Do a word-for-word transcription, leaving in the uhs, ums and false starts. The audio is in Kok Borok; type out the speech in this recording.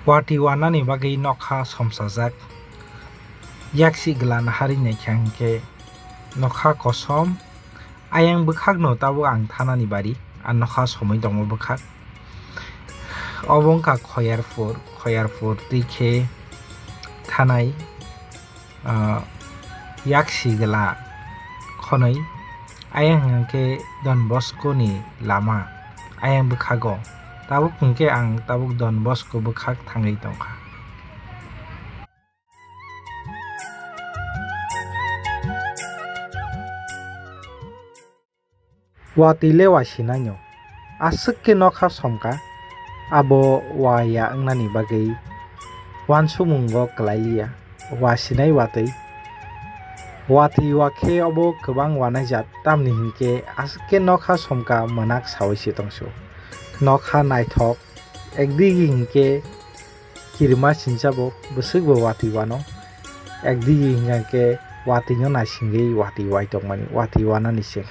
Watwi wanani bagwi nokha somsajak. Yaksi gla naharwi naikha hinkhe nokha kosom. Ayang bwkhakno tabuk ang thanani bari, a nokha somwi tongma bwkhak. Obo wngkha Khoyarpur, Khoyarpur twi khe thanai, ah, yaksi gla khonwi. Ayang hinkhe Don Bosco ni lama, ayang bwkhago. Tabuk hinkhe ang tabuk Don Bosco bwkhak thangwi tongkha. Watwi le wa sinaino. Aswk khe nokha somkha, abo wa ya wngnani bagwi wansukmungo kwlailiya. Wa sinai watwi. Watwi wa khe obo kwbang wanaijak, tamni hinkhe aswk khe nokha somkha mwnak sawi se tongsu. Nokha naithok, ekdigi hinkhe kirima sinchabo bwswkbo watwi wano. Ekdigi hinkhe watwino naisingwi watwi wai tongmani, watwi wanani se.